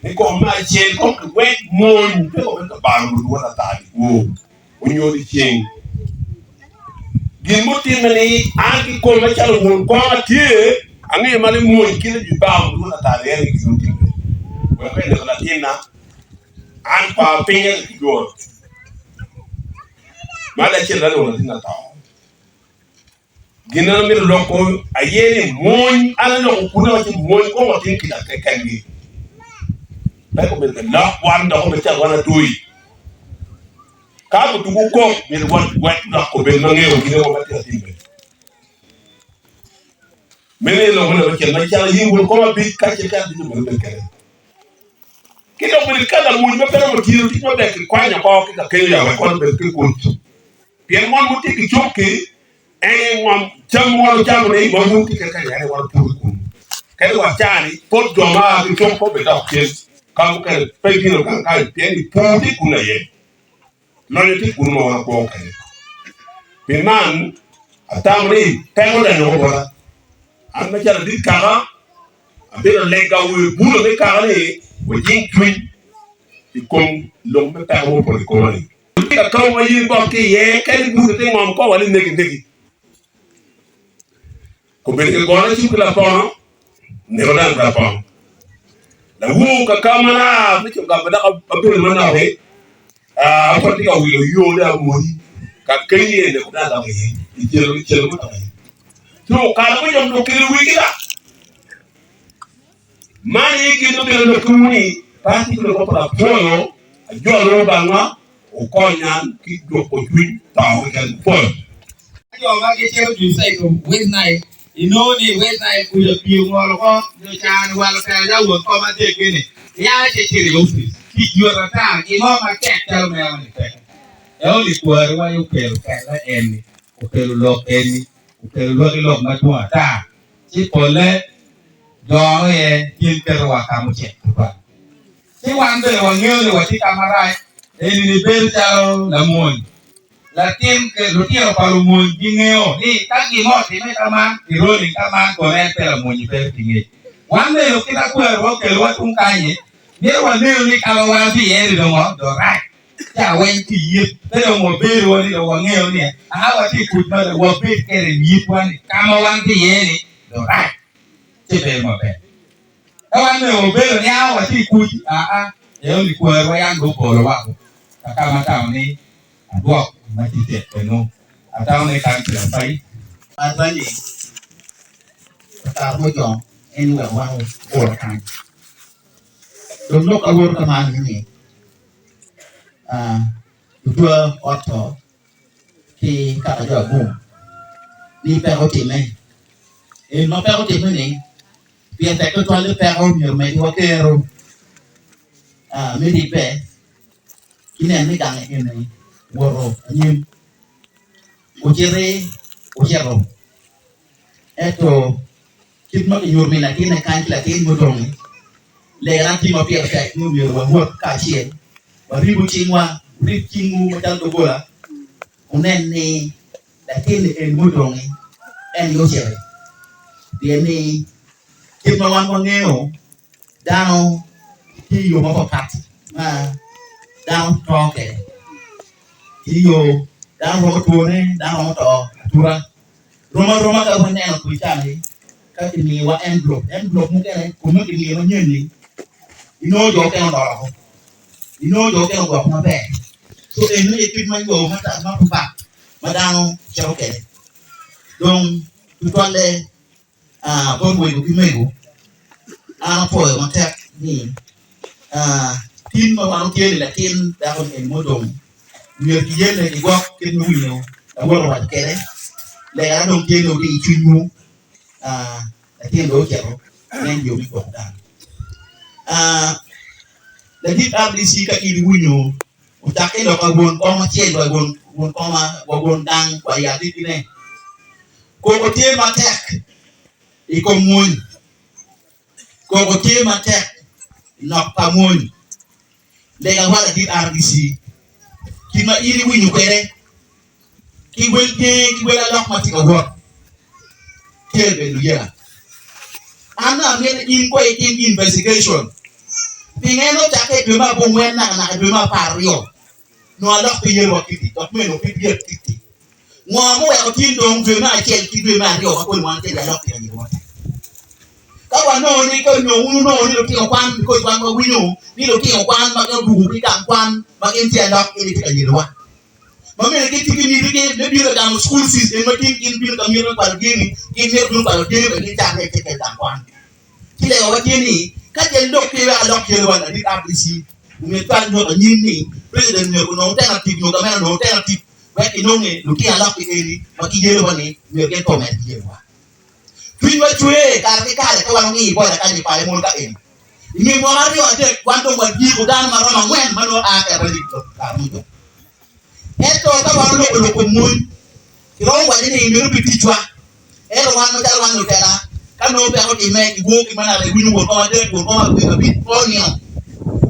I kom me acel kong kiwek mony pe obed ka balo luwot ata dyewor onyo dyeceng. Gin mutimme ni an kikome macalo won kom atye angeyo ma ni mony kite bibalo luwot ata ni en aye gin mutimme wek pe eneko latinna an par pinye ki lworo ma lacen anongo latinna oto. Gin ma amito loko aye ni mony, an aloko kunu awaco ni mony kong watim kica kekengi. Pe obedo ka lok wan dok obed calo wan adwoyi. Ka gutugo kok myero wek lok obed ma ngeyo gin ango ma tye ka timme. Meno aye lok me namba acel macalo in won kom abic kacel ki abic omyero obed kwede. Ki dok bene ka lamony ma pe romo tiyo tic maber kikwanyo oko ki ka kenyo ya wek ot obed ki kuc. Pien ngom ma tye ki cuk-ki en aye ngom cam ma wan ocamo ni ma wun tye kwede kany en aye wan opuro i komwu. Kadi wa caa-ni pol jo ma a ki cuk pe obidok cen ka mukene pe gino gang kany pien ni pur tye kunu aye, lonyo tye kunu ma wan wakwo kwede. Pi man atamo ni peko odonyo woko bota an macalo ladit kaka abino lego awobe bulo me kaka ni wajing cwiny i kom lok me peko ma opoto i koma-ni. Ka kawa ma in bot ki iye, kadi buto ite ngom ko wa ni negi negi. Kobedo ki gona cuk ki lapono, neko dano ki lapono. Lawur ka ka ma laa me co gamba dok abedo manok-ki, ah, pud atye ka wilo yo de amoni ka keny iye neko dano dok iye, i celo ki celo ma dok iye. Co kare mo jom dong kelo wigi la. Man aye gin ma myero alokkiwu ni, pe atye ki lok pa apwoyo ajolo Lubanga okonya ki juko cwiny to keken. Pwoyo. Ka jo ma gicito Juicide West Nile, inongo ni West Nile kuca pii ongolo oko nyo caa ni walo telo ya won kom adek-gi ni ia ci icito i opic. Tic yot ata, gin mo matek calo meno ni peke. Ento ni kwariwa aye okelo kelle eni, okelo lok eni, okelo lwaki lok madwong ata. Ci polle jono aye gin ketowa ka mucek tutwal. Ci wan bene wangeyo ni watye ka marac, eni-ni bedo calo lamony. Latin, lutino pa lumony gingeyo ni ka gin mo otimme ka man, kirolling ka man, kono en pe lamony-nyi bedo ki ngec. Wan bene kit ma kwerowa okelowa tung kany-nyi, myero wanenu ni ka ma wan watye iye-ni dong dong rac. Ca weng tye i yit, pe dong wabedo wa ni dong wangeyo ni aa watye i kuc mada, wabed kede i yitwa ni ka ma wan tye iye-ni dong rac, ci bedo maber. Ka wan bene wabedo ni aa watye i kuc, aa eno ni kwerwa yam dong obolo woko ka ka ma atamo ni adwok ma tye tek kenu, atamo ni kancila pai. Marwa-ni okato mujong en wek wan wabol kany. Dong lok awoto ka man ni Lutwa ot to ki kaka jo agum ni peko otimme. En ma peko otimme-ni pire tek tutwal ni peko myero omedwa kero me ribbe ki neno ni gang eni woto anyim ociti ocito ento Kit ma kinyuto ni latinne kany ki latin mudong-ngi, legana tye ma pire tek ni myero wawot kacel, waribu cingwa, wurib cingwu macalo doggola, wunen ni latinni eni mudong-ngi en aye ocito. Pien ni kit ma wan wangeyo, dano tye i yo mapatpat ma dano to kwede. Tye yo dano romo twone, dano romo to atura. Rom aroma ka waneno kwicani ka kimiyowa envelope, envelope mukene kun nongo kimiyo manyen-ni inongo jo mukene odolo woko, inongo jo mukene ogwoko maber. Co eni aye kit ma yo mapatpat ma dano cito kwede. Dong tutwalle bot wego ki mego, an apwoyo matek ni tin ma wan watye ni latin dako ni eni mudong myero kiyelle kigwok kit me winyo lawote owaco kwede legana dong tye ni wuti i cwinywu latin dong ocito nen yo me gwoko dano. Ladit RDC ka in iwinyo ocakke lok pa won kom acel wa won kom wa won gang wa i agikine koko tye matek i kom mwony koko tye matek i nok pa mwony lega wa ladit RDC kit ma in iwinyo kwede ki wel tenge ki wel alok ma tye ka wot tye bedo luyela. An dong amito in kong itim investigation. Pingo en ocakke i dwe me abongwen nakanaka i dwe me 12? Nongo alok pe yerowa kiti, dok meno pe byek kiti. Ngo muweko tin dong dwe me acel ki dwe me aryo ma koni wan tye i alok pi anyirowa tek? Ka wanongo ni ka onyo wun wunongo ni lutino kwan because wan wawinyo ni lutino kwan ma gin odwogo ki gang kwan ma gin tye alok gin gitye ka yerowa. Ma mene gin tye ki miti gi me bino ka gamo school fees eni ma tin gin bino ka mito me kwalo dini gin mito bino kwalo dini wek gin cak me cito i gang kwan. Ci legawa tye ni ka tyen lok tye wek alok yerowa ladit RDC omyero cwal lok anyim ni president myero onong alternative nyo gamente onong alternative wek kinonge lutino alok ki eni ma giyerowa ni myero gin pe omed ki yerowa. Cwinywa cwer kare ki kare ka wan wangiyo i boda kany i pale mono ka eni. I nge mwaka aryo adek wan dong wadyeko dano ma romo angwen ma nongo a ki Areli lok kare mucok. Ento ka wan oloko lok kom mony, kiromo waco ni meno pe ticwa. Ento wan macalo wan lutela, ka nongo peko otimme, kiwoo ki manaka iwinyo won kom adek, won kom abiro, abic, pe onino.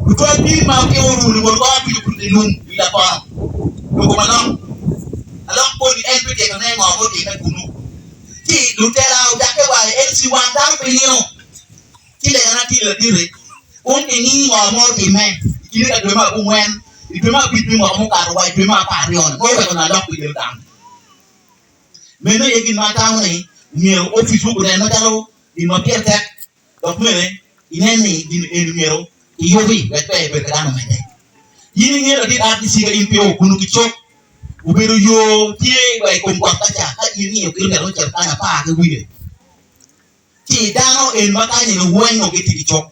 Lutwal dit ma otyeko orumo won kom abic obuto i lum i lakono, loko manok. Alok kodi en pe tito ne ngo ma otimme kunu. Ci lutela ocakke wa i LC one, dano pe nino. Ci legana tye laditi, kun kingi ngo ma otimme i kine ka dwe me abongwen, i dwe me abic me mwaka mukato wa i dwe me 12-ni, ma oweko nongo alok pi yelo dano. Meno aye gin ma atamo ni myero oficwu gunen macalo gin ma pire tek, dok bene inen ni gin eni myero kiyubi wek ber bedo ka dano omedde. In ingeyo ladit RDC ka in pe o kunu ki cok, obedo yo tye wa i kom got kaca ka in ingiyo kilomita me cito kany apar ki wiye. Ci dano eni ma kany eni weng onongo gitye ki cuk.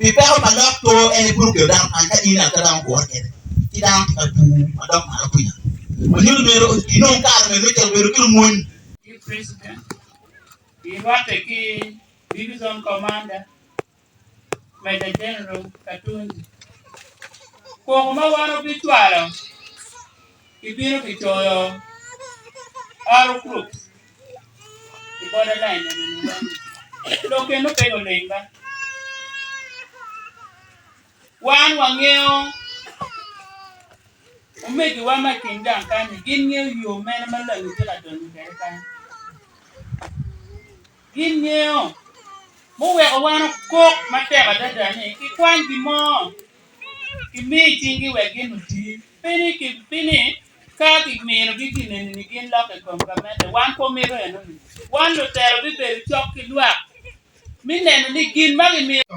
Pi peko pa lok to en aye pud okelo dano kany ka in ineno ka dano ogure kede ci dano tye ka bur ma dok malo kwica. Ma nyuto myero inong kare mene me cito bedo ki lumony. Ki president, irwatte ki division commander, Major General Katunzi. Koko ma wan obicwalo kibino kicoyo arrow groups i border line eni weng. Lok eno pe oling ba. Wan wangeyo omegiwa ma i kin gang kany-ni gin ngeyo yo mene ma langi tye ka donyo kwede kany. Gin ngeyo muweko wan okok matek adada ni kikwany gin mo kimi i cinggi wek gin oti. Pe ni ka kiminogi gin eni-ni gin lokke i kom gamente, wan pe wamito enoni. Wan lutelo bibedo cok ki lwak me neno ni gin ma gimito.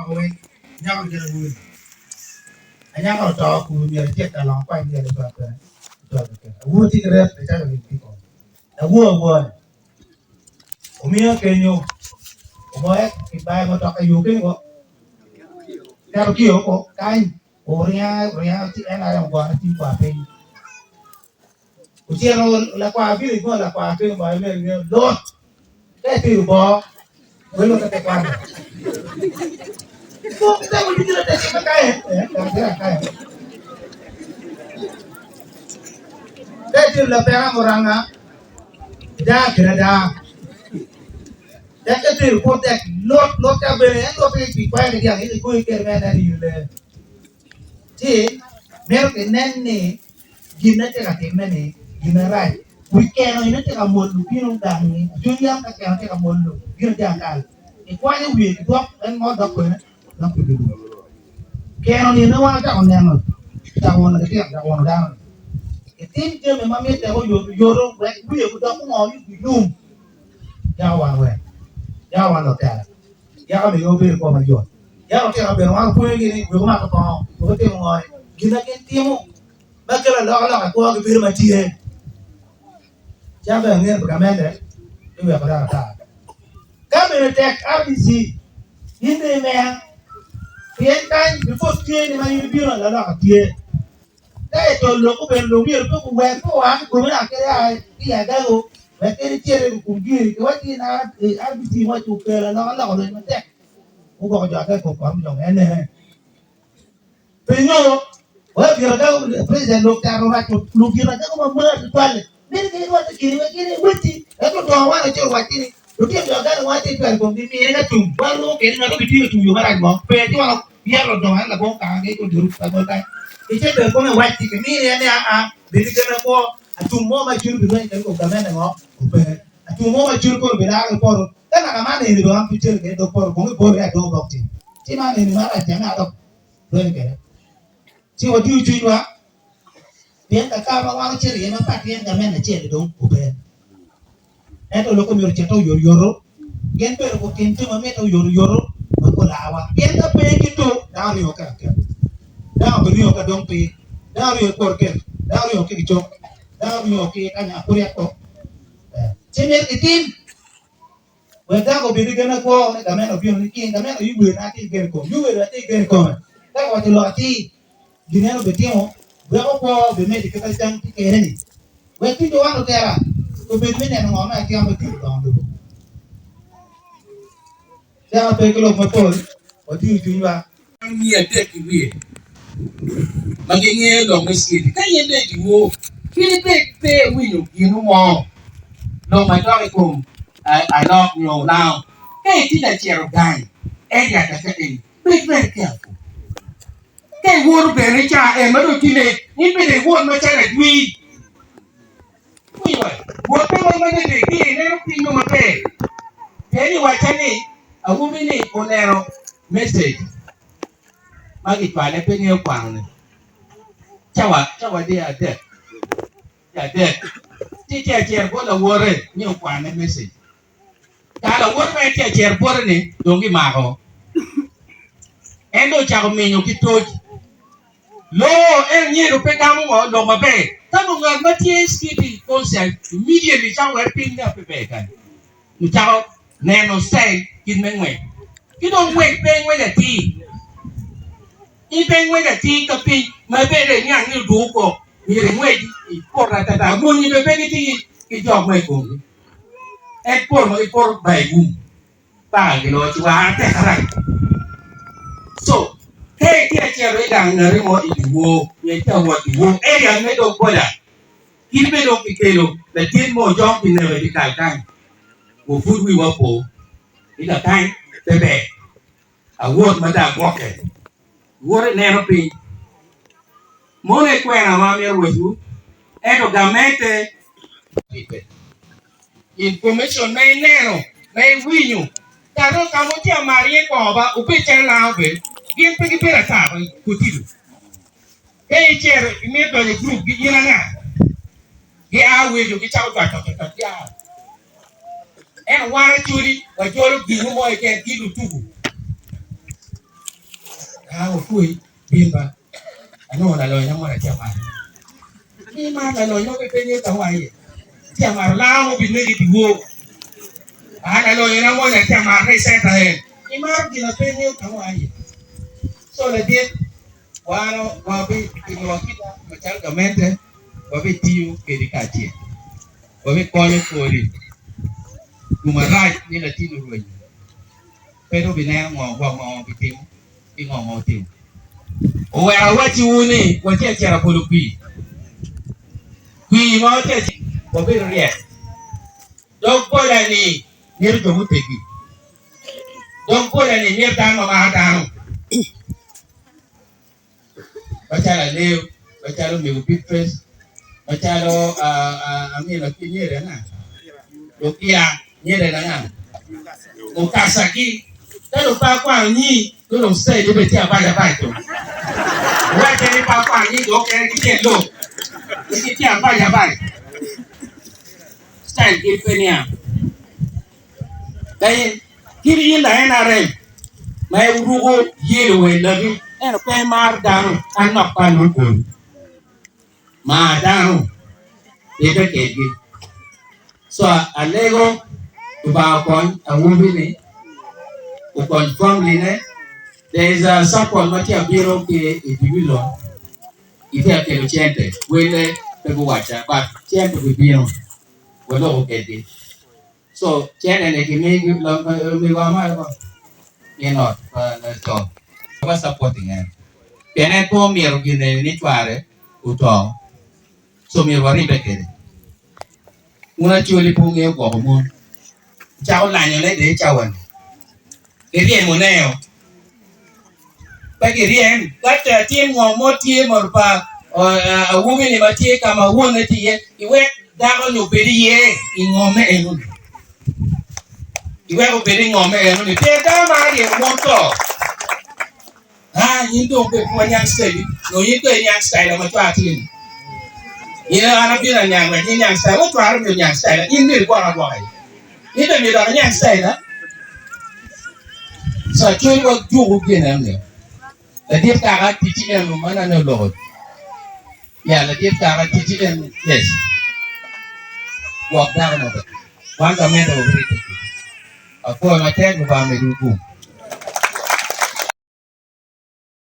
Omiyo kenyo oboye ki bayo mutoka i yo kenyo ko keto kiyo ko kany oringa oringa ci en aye ogone ci okwa piny ocito lakwar village mo lakwar kenyo oboye mere nge lot ka itero boo welo ka te kwane ka itero lapeka muranga Daa kede adaa. Dek ka tero kwo tek lot lot ka bene en lot ki kikwayo ki dyang in igoyi kede me anena i ler. Ci mito kinen ni gin ma tye ka timme ni gin marac. Wi keno ene tye ka mwolo bino gang-ngi ajuny yam ka keno tye ka mwolo bino jang kal ikwanyo wiye kidwok en mo dok kwene dok pi dul. Keno ni ene wan ocako neno ocako wono litino ocako wono dano ni itim jami ma mitte oyotoyoto wek wiye gudok gungo ni lum yako wan wek yako wan lutela yako miyo obedo kwo mayot yako lutino bene wan opwonyogi ni wek omato kongo wek otimo ngo ni gin ma gin timo ma kelo alokaloka i kwogi bedo ma tye calo bene angeyo pi gamente biweko dano ata. Ka bene tek RDC in dong imeya pien kany ripot tye ni ma in ibino alaloka tye ka ito lok obedo dong myero pe guwek pe oa ki kome dok kadi a ki i agago wek kadi icit i kom giri kiwac ki RDC waci okelo alokaloka olony matek mugwoko jo agago kor mujong en ene. Pingo? Wek gin agago president lok cato rac lugin agago ma mar tutwal-li mito gin rwatte kidi wek gin ewoti ento ludongo wan acel owacci ni lutino jo agago wan tye cwalo komgi mine ka tum wan lwongo kede ngat ma gitiyo tum yo marac mo pe ci wan yero ludongo en labongo kanga gi kuduru labol kany ice bene kome wacci ki mine en ni aa bed ki gen akwo atum mo ma cwiny bilweny kede kom gamente ngo ope atum mo ma cwiny kono bilaro ki poto ka naka man eni dong an pe celo kede dog poto kong ibolo ya dog bok ci ci man eni marac ca me adok. Bedo kwede. Ci wadiyo cwinywa pien kaka ma wan ocito iye mapat ki en gamente acel-li dong ober. Ento lok myero ocit oyotoyot, gin bene gutim jami ma mitte oyotoyot wek gularwa. Pien ka pe gito, dano ringo ki akemo, dano biringo ka dong piny, dano ringo ki poto ket, dano ringo ki kicok, dano ringo ki kanya akuryeko. Ci myero gitim wek dako obed ki gen akwo ni gamente obino ni kin gamente Yoweri atye ki gen i kome, Yoweri atye ki gen i kome. Ka kiwaco lok atir, gin en obitimo weko kwo obimedde kit ma cam tye kwede-ni. Wek cwiny Joan otera obed me neno ngo me atima me tyeko dongo lobo. Dano pe ki lok mapol, watiyo cwinywa. Dano miya adek ki wiye ma gingeyo lok me citi. Ka in dong iwor, kadi bed pe iwinyo gin mo lok madok i kom alok nyo olango, ka itye ka cito gang area kaka eni, bed very careful. Ka iwoto bene ca en ma dong tye late, in bene iwot macalo ajwi. Wot pe weng madede ki ineno pinyo maber. Pien iwacca ni awobi-ni oneno message ma gicwale pe ngeyo kwano-ni cawa cawa adi adek adek ci tye acito bot lawote ni okwane message ka lawote ma en tye acito bote-ni dong gimako en dong ocako minyo ki toc. Loo en myero pe gamo ngo lok maber ka nongo ngat ma tye security conscious immediately cako wek piny ne pe ber kany ocako neno style kit me ngwec ki dong ngwec pe ngwec atir in pe ingwec atir ka piny ma bene iniang ni oduku kok myero ingwec ipoto atata muni bene pe gitye ki jok mo ikomgi en poto ma gipoto by gum. Paka giloc war tek arac. So, ka itye ka cito i gang ngati mo i dyewor nyo itye ka wot dyewor, area me dog boda kit me dong kikelo latin mo ojong kineko i dyekal kany, wa pud wiwa opo ni kakany pe ber. Awot ma dong agwokke, iwoto ineno piny. Mono aye kwena ma amito wacwu, ento gamente. Information ma ineno, ma iwinyo, kato ka ma wutye ka maro iye kongo ba, wubed calo lango bene, gin pe gibedo ata kotido. Ka icito imito donyo i gurup gi in anga? Gia weco gicako cwac cwac cwac cwac gia. Ento wan Acholi wajolo gin mo keken ki lutuku. Aa wapwoyi bin ba. Anongo lalony mo atye amaro. Ni man lalony mo pe ngeyo ka ma iye. Atye amaro laa mo binegi dyewor. An lalonyona mo ni atye amaro ni centa en. Imaro gin ma pe ingeyo ka ma iye. So ladit wan wabitimo kita macalo gamente wabitiyo kedi kacel. Wabikonyo kodi gum marac ni latin orwenyo. Pe dong obineno ngo gwok ngo bitimo. ki ngo ma wutimo. Oweko awacciwu ni watye ka cito bolo kwir. Kwir ma watye ka cito wabedo ryek. Dog boda-ni mito jo muteggi. Dog boda-ni mito dano ma maro dano. Macalo Aleu, macalo Mego Beatrice, macalo Amina ki nyere anga? Lukia. Nyere anga? Mukasa ki ka dong pe akwano nyi nongo dong style bene tye abac abac dong. Wacce ni pe akwano nyi jo okene gitye lok ni gitye abac abac. Style gi pe niang. Ka in kit in la NRM ma iruko yelo wa i laki ento pe imaro dano an nok pe alub kodi. Mar dano, ribbe kedgi. So alego Lubanga okony awobi-ni, okony family-ne. There is a support ma tye ka bino ki i division, gitye ka kelo cente, welle pe guwacca but cente obibino, waloko kedgi. So cente ni kimiyo omiwa malo ba pien ot pa laco wa supporting en pien en pe omito gin eni ni cware oto so myero waribbe kwede. Wun Acholi pe wungeyo gwoko mon wucako lanyone dong i cawa ni kiryemo neo. Pe giryem ka latin ngo mo tye mono pa awobi-ni ma tye ka ma wonne tye iye, iwek dako-ni obed iye i ngom me enoni. Iwek obed i ngom me enoni pien dano ma aryemo mon to. Aa, in dong bed pe waniang style-li, nongo in pe iniang style ma cwara tye ni. In an abino aniang wek iniang style, wa cwara myero oniang style, in myero igwoka agwoka aye. In bene myero dok iniang style-a. So actually wajuku gin eno. Ladit kaka ticci eno ma nene oloko. Ya ladit kaka ticci eno, yes. Gwok dako maber. Wan gamente wabiribbe kwedi. Apwoyo matek Lubanga omedwu gum.